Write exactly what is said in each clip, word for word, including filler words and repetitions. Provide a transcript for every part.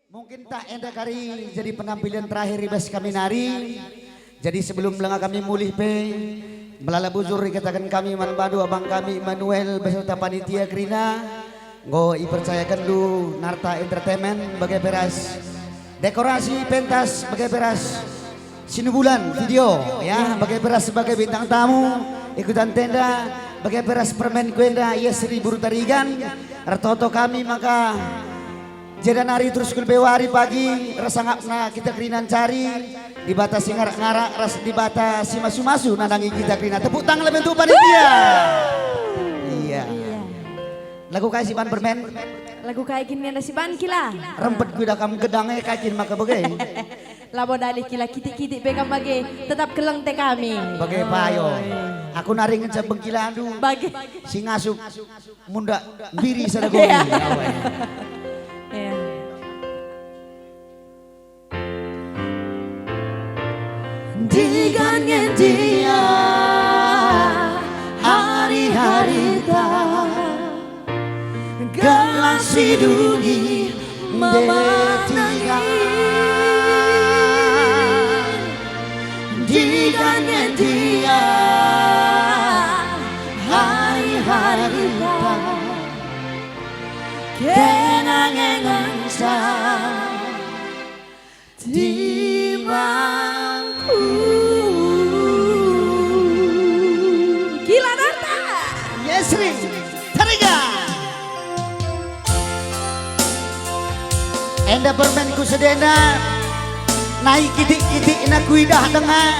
Mungkin tah enda kari jadi penampilan terakhir i bas kami nari. Jadi sebelum langa kami mulih pe, melala bujur ikataken kami man bandu abang kami Immanuel beserta panitia kerina, enggo ipercayakenndu Narta Entertainment bage pe ras dekorasi pentas bage pe ras sinubulan video, ya, bage pe ras sebagai bintang tamu, ikutan tenda, bage pe ras permen ku enda, Yesri Buru Tarigan, ertoto kami maka jenda nari terus ku lebe wari pagi, ersangapna kita kerina ncari Dibata si ngarak-ngarak ras Dibata si masu-masu nandangi kita kerina. Tepuk tangan lebe untuk panitia. Iya. Iya. Lagu kai si ban permen? Lagu kai kin enda si ban kila? Rempet kuidah kam gedang e, kai kin maka bage? Labo dalih kila, kitik-kitik pe kam bage, tetap keleng te kami. Bage payo. Oi. Aku nari ngenca bengkilandu. Bage. Si ngasup munda mbiri sada goli. Iya. Iya. Ndigan nge ndia ari-arita, gelah si dungih mama nangi. Ndigan nge ndia ari-arita, kena nge ngenca timangku. Kila Narta. Yesri. Tariga. Enda permenku sedena. Nai kitik-kitikna kuidah denga.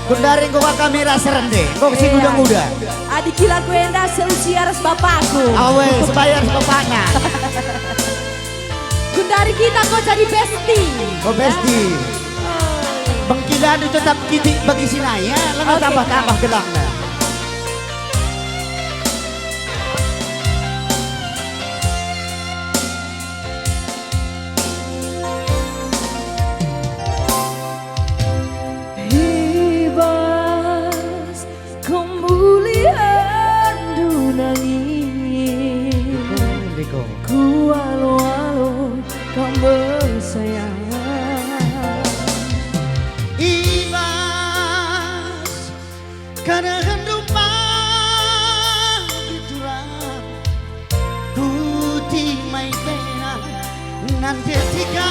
Gundari enggo ka kamera serende. Enggo si nguda-nguda. Adi kila ku enda seusia ras bapakku. Awe, sebaya ras bapakna. Gundari kita enggo jadi bestie. Oh, bestie. Bengkilandu tetap kitik bagi si nai, ya, langa tambah-tambah gelangna. Ibas kemulianndu nangis. Kualo-alo kam bersayap. Ibas kedahndu pagi turang. Kuti mai kena nanti tiga.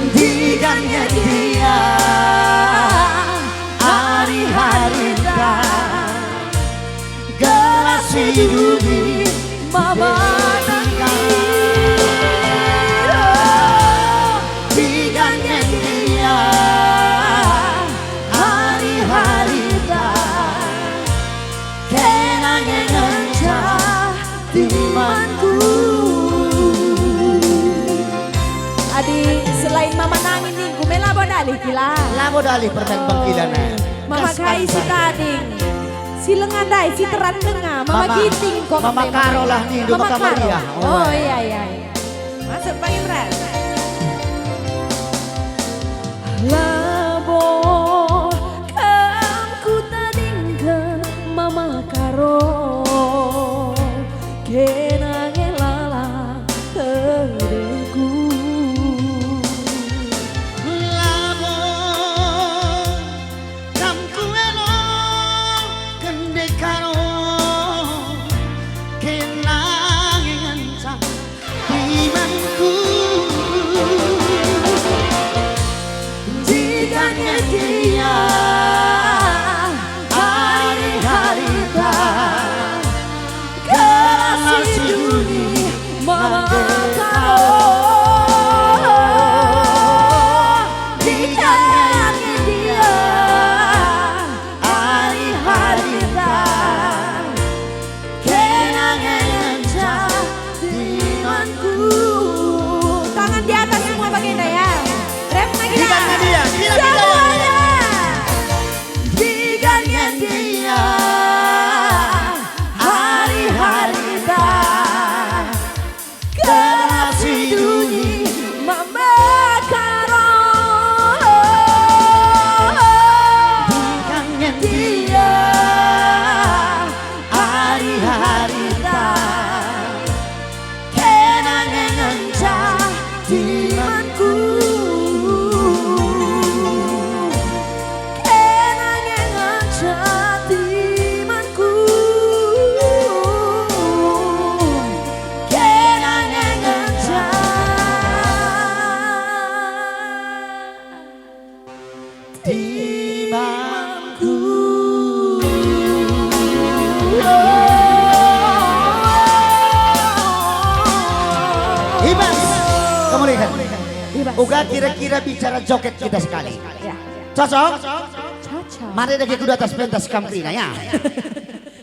Ndigan nge ndia ari-arita, gelah si dungih mama nangi. Ndigan nge ndia ari-arita, kena nge ngenca timangku. Adi selain mama nangi ningku me labo dalih kila. Labo dalih permen bengkilandu. Mama Kai si tading, si lenga ndai, si terat denga, Mama Giting kok. Mama Karo lah nindu, Mama Karo. Oh iya, iya, iya. Masuk Bang Imran. Labo kam kutadingken Mama Karo, kena nge lala tedehku. Labo kam kuelo kende Karo, kena nge ngenca timangku. Ndigan nge ndia ari-arita, gelah si dungih mama Karo. Ndigan nge ndia ari-arita, kena nge ngenca timangku. Tangan di atas semua bagenda ya. Rap lagi. Ndigan nge ndia, kira-kira. Semuanya. Ndigan nge ndia ari-arita, gelah si dungih mama Karo. Ndigan nge ndia ari-arita, Ibas. Kamu lihat. Ibas. Uga kira-kira bicara joget kita sekali. Ya. Cocok? Cocok. Mari dage kuda atas pentas kam kerina, ya.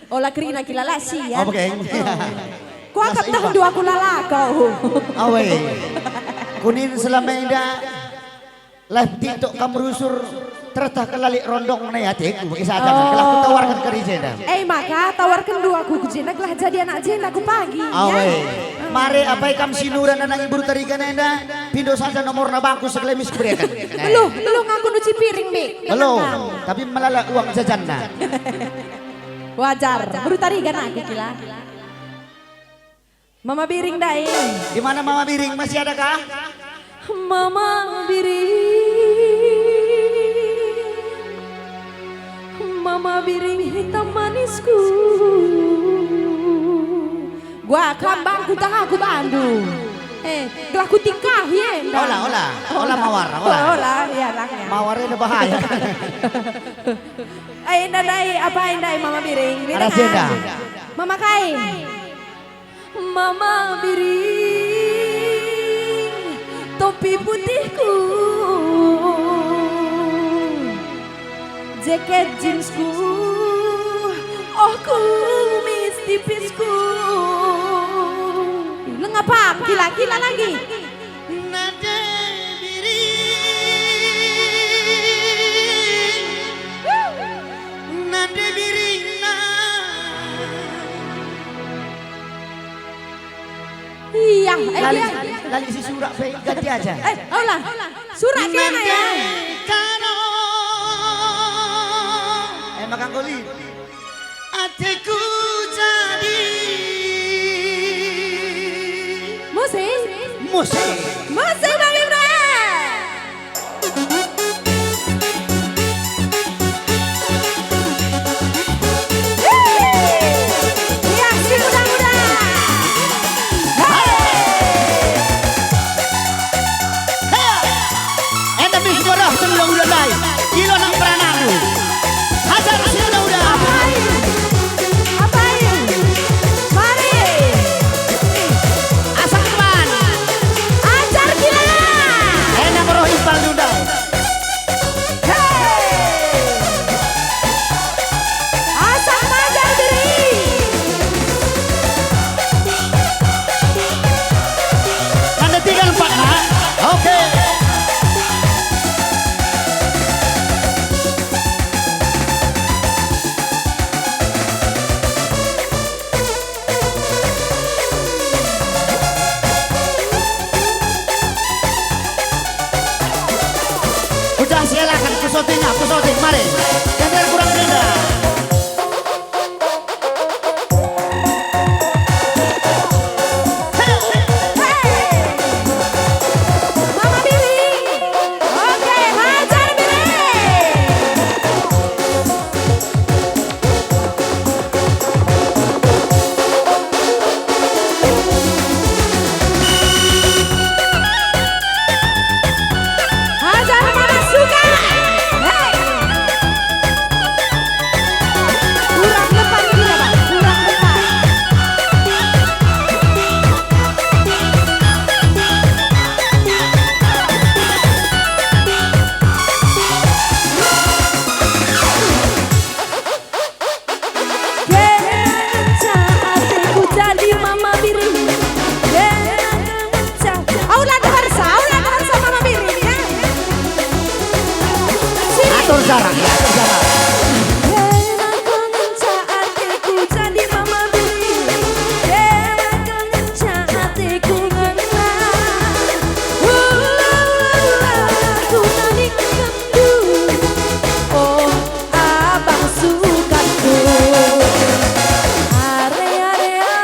Ola kerina kila la si, ya. Oh, bage. Oh. Kuakap tahen dua aku lala kau. Awe. Kunin selama enda live TikTok kam rusur tertah kelalik rondong ne ateku bagi saja. Oh. Gelah kutawarken keri jenda. Eh, maka tawarken dua aku ke jenda gelah jadi anak jenda ku pagi, ya. Awe. Mare apai kam si nura nandangi Beru Tarigan enda, pindo saja nomorna bangku sekelemis kubereken. Beluh, beluh ngaku nuci piring, Bik. Beluh, tapi melala uang jajanna. Wajar, Beru Tarigan aku kila. Mama Biring ndai. Di mana Mama Biring? Masih adakah? Mama Biring, Mama Biring hitam manisku. Gua kambang kutah aku bandu. Eh, gelah kutikahi enda. Ola, ola. Ola mawar, ola. Ola, ya, rangnya. Mawar ini bahaya. Eh, enda ndai, apa ndai Mama Biring? Ada jenda. Mama kai? Mama Biring, topi putihku, jaket jeansku, oh kumis tipisku. Lengapang, kila-kila lagi. Nande Biring, Nande Biring, na. Iya, eh, lali, iya. Lali si surak pe ganti aja. Eh, ola. Surak kena ya. Karo. Eh, makan goli. Ateku jadi. Musik. Musik. Musik Bang Imran. Hias si muda-muda. Hei. Hei. Enda mis murah tendang udah ndai. Kilo nang peranandu. Hajar si muda-muda. Apai? Apai? Mari. Asal teman. Ajar kila. Enda meroh impal diundang. Hei! Asam majar diri. Tanda tiga empat, ha? Oke. Udah silakan, ku syuting, ku syuting, mari. Gender kurang gender. Mama Biring. Oke, hajar Biring. Hajar Mama Suka. Hei. Kurang lepas dia, Bang. Kurang lepas. Kenca ateku jadi Mama Biring. Kenca. Aula dehersa, aula dehersa Mama Biring, ya. Sini. Atur jarak, ya, atur jarak. Kenca ateku jadi Mama Biring. Kenca ateku ngena. Uh, aku tadi Oh, abang sukanku. Are, are, are.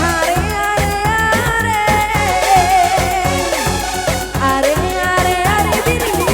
Are, are, are. Are, are, are, biring.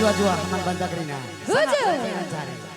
Juah-juah man banca kerina. Huju. Sangat mencari.